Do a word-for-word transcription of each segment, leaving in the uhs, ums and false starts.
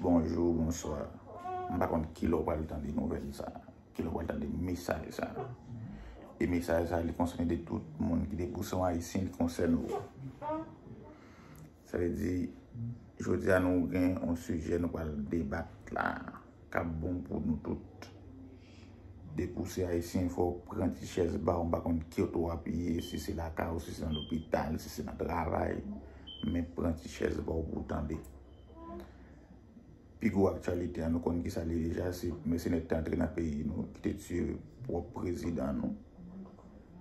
Bonjou, bonswa. M pa konn kilè w pral tande nouvèl sa, kilè w pral tande mesaj sa. E mesaj sa, li konsène de tout moun ki te pouse yon Ayisyen, li konsène w. Sa vle di, jodi a nou gen yon sijè nou pral debat la, k ap bon pou nou tout. Depi w se Ayisyen, fò w pran ti chèz ba w, m pa konn kote w ap ye, si se lakay ou, si se nan lopital, si se nan travay, men pran ti chèz ba w pou w tande. Pi gwo aktyalite a, nou konn kisa li ye deja, se mèsenè ki te antre nan peyi nou, ki te tiye pwòp prezidan nou.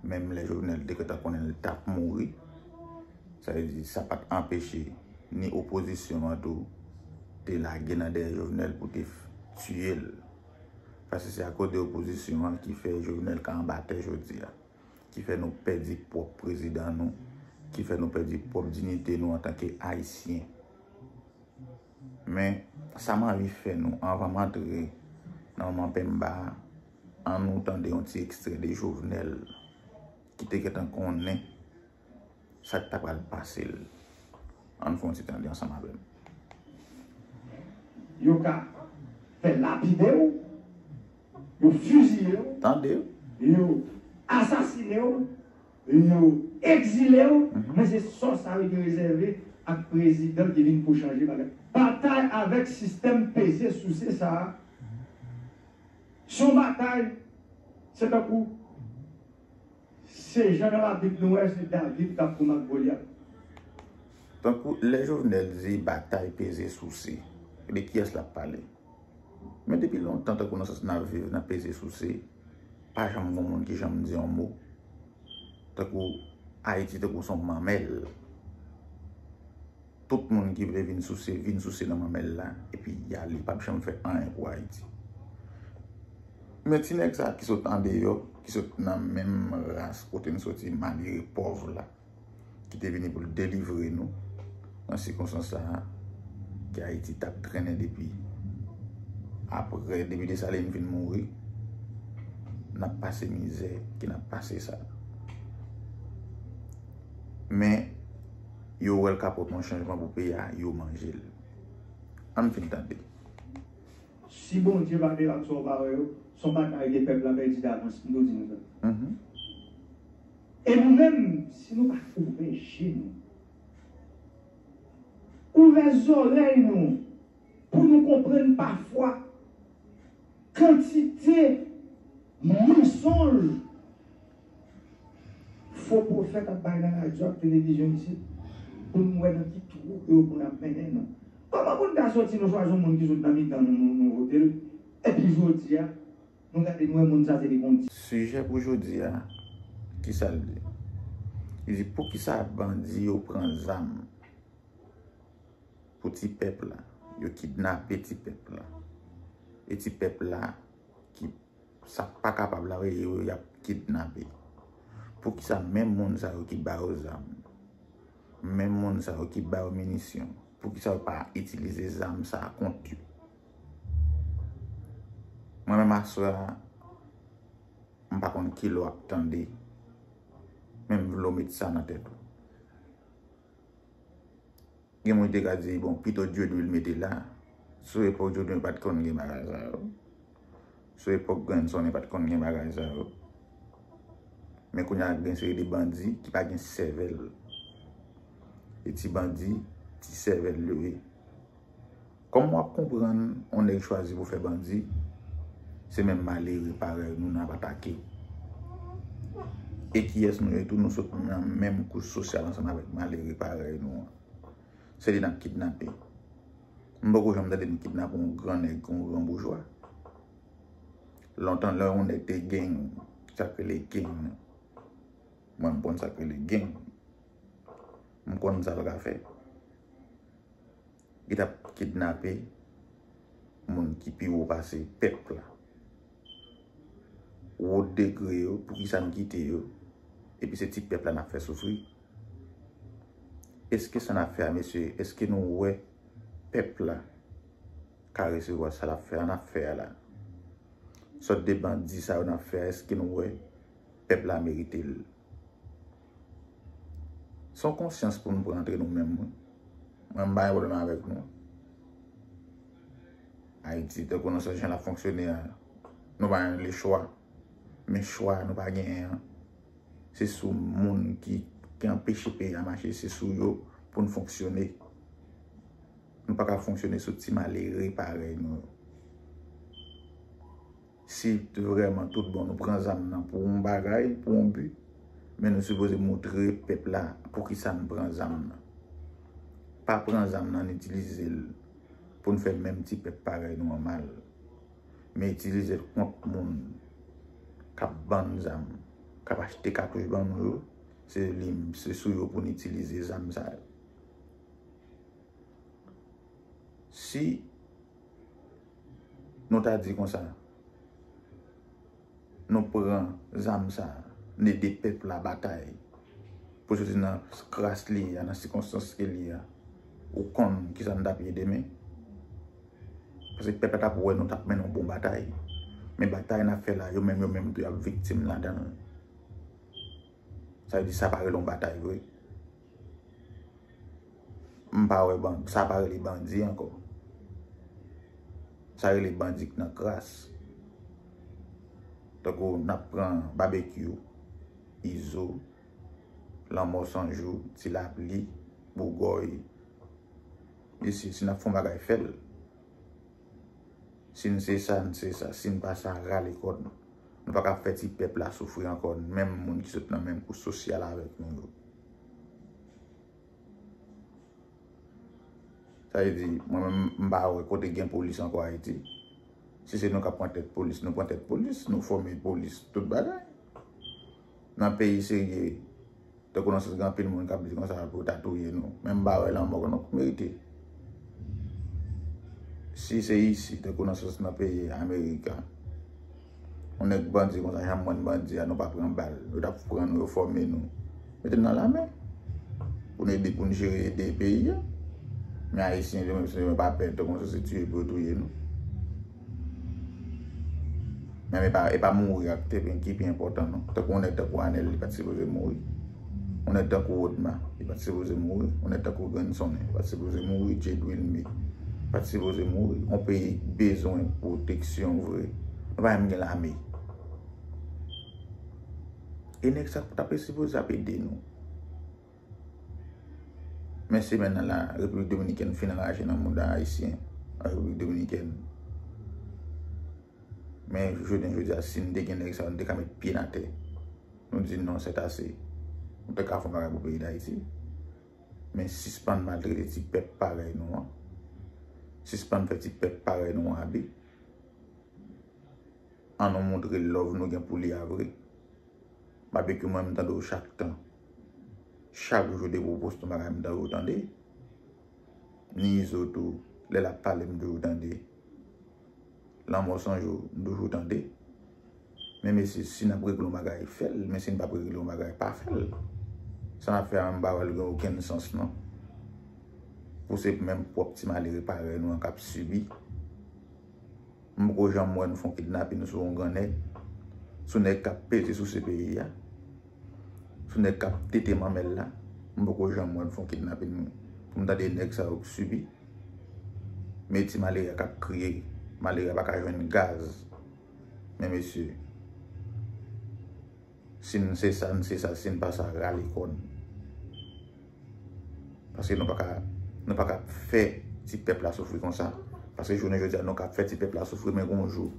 Menm lè Jovenel te gentan konnen l t ap mouri, sa vle di sa pa t anpeche ni opozisyon an tou te lage nan dèyè Jovenel pou te f- tiye l. Paske se akoz de opozisyon an ki fè Jovenel ka anba tè jodi a, ki fè nou pèdi pwòp prezidan nou, ki fè nou pèdi pwòp diyite nou antanke Ayisyen. Men, sa m anvi fè nou, anvan m antre nan moman pemba a, ann nou tande yon ti ekstrè de Jovenel ki te gentan konnen sa k ta pral pase l. Ann fè yon ti tande ansanm avè m. Yo ka fè lapide w, yo fiziye w, Tande. Yo asasine w, yo egzile w, men se sò sa yo te rezève ak prezidan ki vin pou chanje bagay. Batay avèk sistèm peze souse sa a, se yon batay, se tankou, se jan nan Labib nou wè, se David k ap konbat Golyat. Tankou lè Jovenel di batay peze souse, de kiyès l ap pale? Men depi lontan, tankou nan sans n ap viv nan peze souse, pa janm gen moun ki janm di yon mo. Tankou Ayiti tankou se yon manmèl. Tout moun ki vle vin souse, vin souse nan manmèl la, epi y ale, p ap janm fè anyen pou Ayiti. Men ti nèg sa ki sot andeyò, ki sot nan menm ras kote n soti, malere pòv la, ki te vini pou l delivre nou nan sikonstans sa a, ke Ayiti t ap trennen depi apre, depi Desalin fin mouri, n ap pase mizè ke n ap pase sa. Men, yo wè l ka pote yon chanjman pou peyi a, yo manje l. Ann fin tande. Si Bondye pa te la, sa w pa wè yo, se yon batay ke pèp la pèdi davans, m tou di nou sa. E nou menm, si nou pa ouvè je nou, ouvè zòrèy nou, pou nou konprann pafwa kantite mansonj fo pwofèt ap bay nan radyo ak televizyon isit, pou nou wè nan ki twou ke yo konn ap mennen nou. Kòman pou n ta soti nou chwazi yon moun ki sot nan mitan nou, nou, nou vote l, epi jodi a, nou gade nou wè moun sa se li kondisyon. Sijè pou jodi a, kisa l di? Li di poukisa bandi yo pran zam pou ti pèp la, yo kidnape ti pèp la. E ti pèp la ki sa pa kapab la, yo, y ap kidnape. Poukisa menm moun sa yo ki ba yo zam, menm moun sa yo ki ba yo minisyon, poukisa yo pa itilize zam sa kont yo? Mwen menm aswè a, m pa konn kilè w ap tande, men m vle w met sa nan tèt ou. Gen moun ki te ka di, bon, pito Dieudonné l mete la. Sou epòk Dieudonné pa t konn gen bagay sa yo. Sou epòk Grandson pa t konn gen bagay sa yo. Men kounye a gen seri de bandi ki pa gen sèvèl. E ti bandi, ti sèvèl yo ye. Kòm w ap konprann, yon nèg chwazi pou fè bandi, se menm malere parèy nou n ap atake. E kiyès nou ye tou, nou sot nan menm kouch sosyal ansanm avèk malere parèy nou an. Se li n ap kidnape. M poko janm tande nou kidnape yon gran nèg, yon gran boujwa. Lontan, lè yon nèg te geng, sa k rele geng. Mwen, m konn sa k rele geng. M konn sa l ka fè. Li t ap kidnape moun ki pi wo pase pèp la. Wo degre yo, poukisa n kite yo? Epi se ti pèp la n ap fè soufri. Èske sa n ap fè a, mesye, èske nou wè pèp la ka resevwa sa l ap fè a, n ap fè a la? Sòt de bandi sa yo n ap fè a, èske nou wè pèp la merite l? Se yon konsyans pou nou pran antre nou menm, wi. Mwen, m pa gen pwoblèm avèk nou. Ayiti, tankou nan sans jan l ap fonksyone a, nou pa gen lechwa. Men chwa nou pa genyen an, se sou moun ki, ki anpeche peyi a mache, se sou yo pou n fonksyone. Nou pa ka fonksyone sou ti malere parèy nou yo. Si vrèman tout bon nou pran zam nan pou yon bagay, pou yon bi, men nou sipoze moutre pèp la poukisa n pran zam nan. Pa pran zam nan, n itilize l pou n fè menm ti pèp parèy nou an mal. Men itilize l kont moun k ap vann zam, k ap achte katouch ban nou yo, se li, se sou yo pou n itilize zam sa yo. Si nou ta di konsa, nou pran zam sa, n ede pèp la batay pou soti nan kras li ye a, nan sikonstans ke li ye a, ou konn kisa n t ap ye demen? Paske pèp la t ap wè nou t ap mennen yon bon batay. Men batay n ap fè la, yo menm, yo menm tou y ap viktim ladan l. Sa vle di sa pa rele yon batay vre. M pa wè bandi, sa pa rele bandi ankò. Sa rele bandi k nan kras. Tankou n ap pran Babekyou, Izo, Lanmò San Jou, Ti Lapli, Bougòy. Mesye, si n ap fè yon bagay, fè l. Si n se sa, n se sa. Si n pa sa, rale kò n. Nou pa ka fè ti pèp la soufri ankò, menm moun ki sot nan menm kouch sosyal avèk nou yo. Sa vle di, mwen menm, m pa wè kote gen polis ankò Ayiti. Si se nou k ap pran tèt polis, nou pran tèt polis, nou fòme polis, tout bagay. Nan peyi serye, tankou nan sans gen anpil moun k ap di konsa pou yo ta touye nou. Men m pa wè lanmò ke nou merite. Si se isi, tankou nan sans nan peyi Amerik, yon nèg bandi konsa, jan m wè n bandi a, nou pa pran bal. Yo t ap pran nou, yo fòme nou. Mete n nan lame. Pou n ede, pou n jere, ede peyi a. Men Ayisyen, yo menm, yo menm pa pè, tankou se tiye pou yo touye nou. Men e pa, e pa mouri ak te pen ki pi enpòtan, non. Tankou yon nèg tankou Anèl, li pa t sipoze mouri. Yon nèg tankou Odma, li pa t sipoze mouri. Yon nèg tankou Granson, li pa t sipoze mouri. Jade Wilmé, pa t sipoze mouri. Yon peyi bezwen pwoteksyon vre. Nou pa menm gen lame. E nèg sa t ap sipoze ap ede nou. Men semèn nan la, Repiblik Dominikèn fin raje nan mouda Ayisyen an Repiblik Dominikèn. Men jounen jodi a, si n te gen nèg sa yo, n te ka met pye n atè. Nou di non, c'est assez. Nou te ka fè yon bagay pou peyi Dayiti. Men sispann maltrete ti pèp parèy nou an. Sispann fè ti pèp parèy nou an abi. Ann nou montre love nou gen pou li a vre. Babekyou, mwen, m tande w chak tan. Chak jou depi w poste yon bagay, m tande w tande. Ni Izo tou, lè l ap pale, m toujou tande. Lanmò San Jou, m toujou tande. Men mesye, si n ap regle yon bagay, fè l. Men si n p ap regle yon bagay, pa fè l. Sa n ap fè a, m pa wè l gen okenn sans, non. Pou se menm pwòp ti malere parèy nou an k ap sibi. M poko janm wè n fè yon kidnapin sou yon gran nèg. Sou nèg k ap peze souse peyi a. Sou nèg k ap tete manmèl la. M poko janm wè n fè yon kidnapin pou m tande nèg sa yo k sibi. Men ti malere a k ap kriye. Malere a pa ka jwenn gaz. Men mesye, si n se sa, n se sa. Si n pa sa, rale kò n. Paske nou pa ka, nou pa ka fè ti pèp la soufri konsa. Paske jounen jodi a, nou ka fè ti pèp la soufri, men gon jou,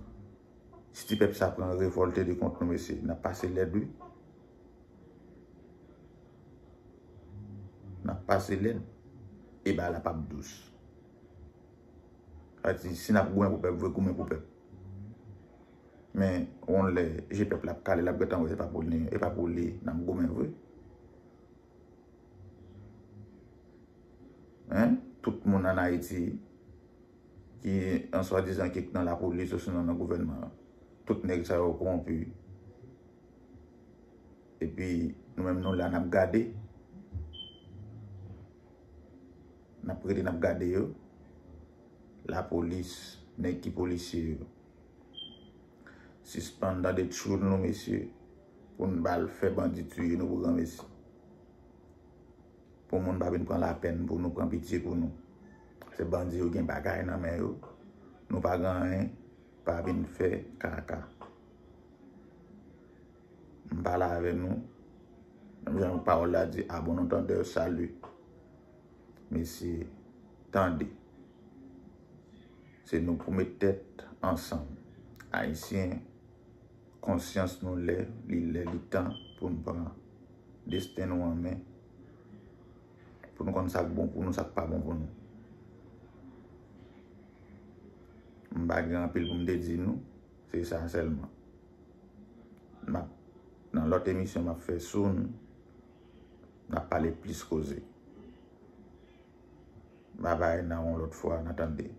si ti pèp sa pran revòlte de kont nou, mesye, n ap pase lèd, wi. N ap pase lèd. E bagay la p ap dous. Sa di, si n ap goumen pou pèp vre, goumen pou pèp. Men, yon lè, je pèp la ap kale, l ap gentan wè, e pa pou li, e pa pou li, n ap goumen vre. Hein? Tout moun ann Ayiti ki an swadizan ki nan lapolis osnon nan gouvènman an, tout nèg sa yo kowonpi. Epi, nou menm nou la, n ap gade. N ap rete, n ap gade yo. Lapolis, nèg ki polisye yo. Sispann tande tchoul nou, mesye, pou n ba l fè bandi tiye nou pou granmesi. Pou moun pa vin pran lapèn pou nou, pran pitye pou nou. Se bandi yo gen bagay nan men yo. Nou pa gen anyen, pa vin fè kaka. M pale avè nou, menm jan pawòl la di, à bon entendeur, salut. Mesye, tande. Se nou pou met tèt ansanm. Ayisyen, konsyans nou lè, li lè, li tan pou n pran desten nou an men, pou n konn sa k bon pou nou, sa k pa bon pou nou. M pa gen anpil pou m te di nou, se sa sèlman. M ap, nan lòt emisyon m ap fè sou n, n ap pale plis koze. Babay, nan yon lòt fwa, n a tande.